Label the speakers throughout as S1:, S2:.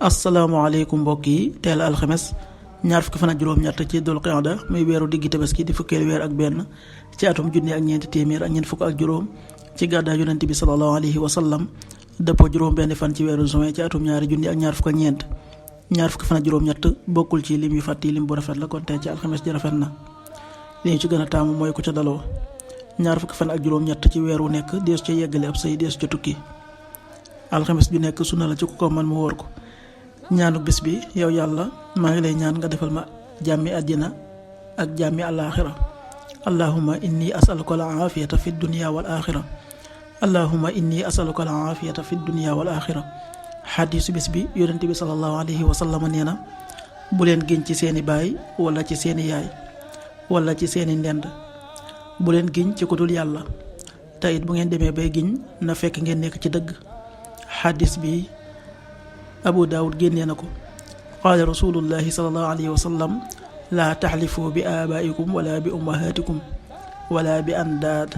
S1: asalaamaaleykum mbokk yi teel alxames ñaar fukki fan ak juróom-ñett ci dul qiyada muy weeru diggi tabaski di fukkeelu weer ak benn ci atum junni ak ñeenti téeméer ak ñeent fukk ak juróom ci gàddaay yonent bi sallallahu alayhi wa sallam dëppoo juróom benn fan ci weeru juin ci atum ñaari junni ak ñaar fukk ak ñeent ñaar fukki fan ak juróom-ñett bokkul ci lim yu fàtti lim bu rafet la kon tey ci alxames ji rafet na li ñu ci gën a taamu mooy ku ca daloo ñaar fukki fan ak juróom-ñett ci weer wu nekk dees ca yeggale ab say dees ca tukki alxames ju nekk sunna la ci ku ko man mu wóor ko ñaanu bis bi yow yàlla maa ngi lay ñaan nga defal ma jàmmi àddina ak jàmmi alaaxira allahumma inni asaluka al aafiyata fi dunya wal axira allahumma inni asaluka al aafiyata fi dunya wal axira xadiisu bis bi yonent bi sallallahu alayhi wa sallam nee na bu leen giñ ci seeni baay wala ci seeni yaay wala ci seeni ndend bu leen giñ ci ku dul yàlla te it bu ngeen demee bay giñ na fekk ngeen nekk ci dëgg xadiis bi abu daawud génnee na ko qaala rasulullahi sallallahu alayhi wa sallam laa taxlifu bi aabaikum wala bi ummahatikum wala bi andaad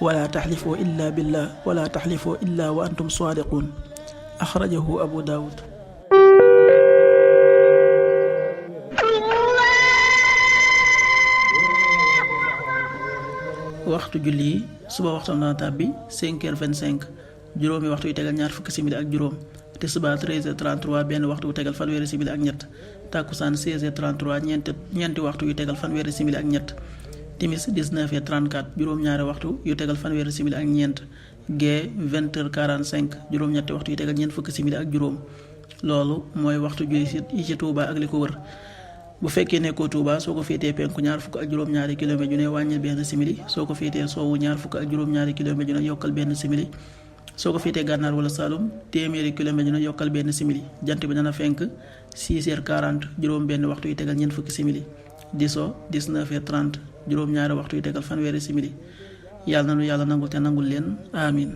S1: wala taxlifu illa billah wala taxlifu illa wa antum saadiqun axrajahu abu daawud. waxtu julli yi suba waxtam dana tàbbi 5h25 juróomi waxtu yu tegal ñaar fukki simili ak juróom tisbaar 13h33 benn waxtu yu tegal fanweeri simili ak ñett takkusaan 16h33 ñeenti waxtu yu tegal fanweeri simili ak ñett timis 19h34 juróom-ñaari waxtu yu tegal fanweeri simili ak ñeent gee 20h45 juróom-ñetti waxtu yu tegal ñeent fukki simili ak juróom loolu mooy waxtu julli yi ci Touba ak li ko wër. bu fekkee nekkoo Touba soo ko féetee penku ñaar fukk ak juróom-ñaari kilomètre ju ne wàññil benn simili soo ko féetee soowu ñaar fukk ak juróom-ñaari kilomètre ju ne yokkal benn simili soo ko féetee gànnaar wala Saloum téeméeri kilomètre ju ne yokkal benn simili jant bi dana fenk 6h40 juróom benn waxtu yu tegal ñeent fukki simili di so 19h30 juróom-ñaari waxtu yu tegal fanweeri simili yàlla na nu yàlla nangul te nangul leen amin